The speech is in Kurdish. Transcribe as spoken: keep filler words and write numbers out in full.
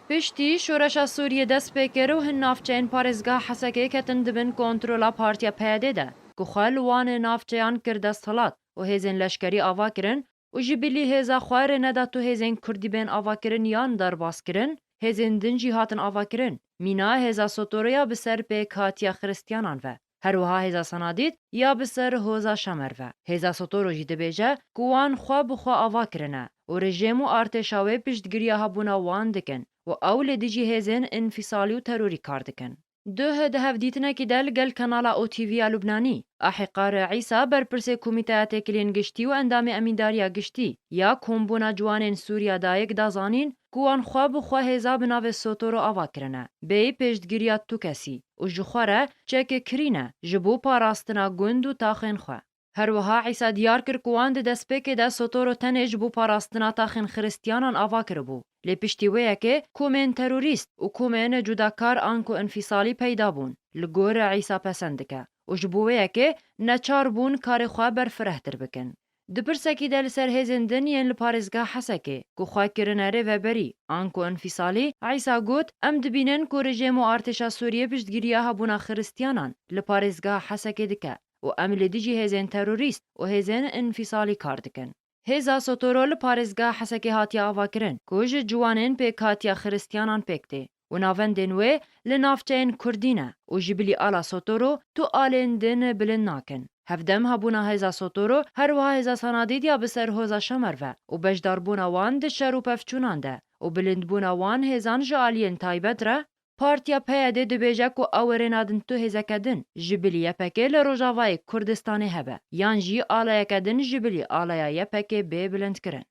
Piştî şoreşa Sûriyê dest pê kir û hin navçeyên parêzgeha Hesekê ketin di bin kontrola Partiya P Y D de, ku xwe li wan navçeyan kir desthilat û hêzên leşkerî ava kirin û ji bilî hêza xwe rê neda tu hêzên Kurdî bên avakirin yan derbas kirin, hêzên din jî hatin avakirin. Mîna hêza Sotoro ya bi ser pêkhatiya Xiristiyana ve. Her wiha hêza Sanadîd ya bi ser hoza Şemer ve. Hêza Sotoro jî dibêje ku wan xwe bi xwe ava kirine û rejîm û artêşa wê piştgiriya hebûna wan dikin û ew li dijî hêzên înfîsalî û terorî kar dikin. Duh di hevdîtinekî de li gel kanala O T V ya Lubnanî, Ahiqar Îsa, berpirsê Komîteya Têkiliyên Giştî û endamê Emîndariya Giştî ya Kombûna Ciwanên Sûriya Dayik da zanîn ku wan xwe bi xwe hêza bi navê Sotoro ava kirine, bêyî pêştgiriya tu kesî û ji xwe re çekê kirî ne ji bo parastina gund û taxên xwe. Her wiha Îsa diyar kir ku wan di destpêkê de Sotoro tenê ji bo parastina taxên Xiristyanan ava kiribû. Lê piştî wê yekê komên terorîst û komên cudakar anku înfîsalî peyda bûn, li gor Îsa pesend dike û ji bo wê yekê neçar bûn karê xwe berfirehtir bikin. Di pirsekî de li ser hêzên din yên li parêzgeha Hesekê ku xwe kirine rêveberî anku înfîsalî, Îsa got, Em dibînin ku rejîm û artêşa Sûriyê piştgiriya hebûna Xiristyanan li parêzgeha Hesekê dike û em li dijî hêzên terorîst û hêzên înfîsalî kar dikin. Hêza Sotoro li parêzgeha Hesekê hatiye avakirin ku ji ciwanên pêkhatiya Xiristyanan pêk tê û navendên wê li navçeyên Kurdî ne û ji bilî ala Sotoro tu alên din bilind nakin. Hevdem hebûna hêza Sotoro, her wiha hêza Sanadîd ya bi ser hoza Şemer ve û beşdarbûna wan di şer û pevçûnan de û bilindbûna wan hêzan ji aliyên taybet re, Partiya P Y D dibêje ku ew ê rê nadin tu hêzeke din ji bilî Y P G li Rojavayê Kurdistanê hebe, yan jî alayeke din ji bilî alaya Y P G bê bilindkirin.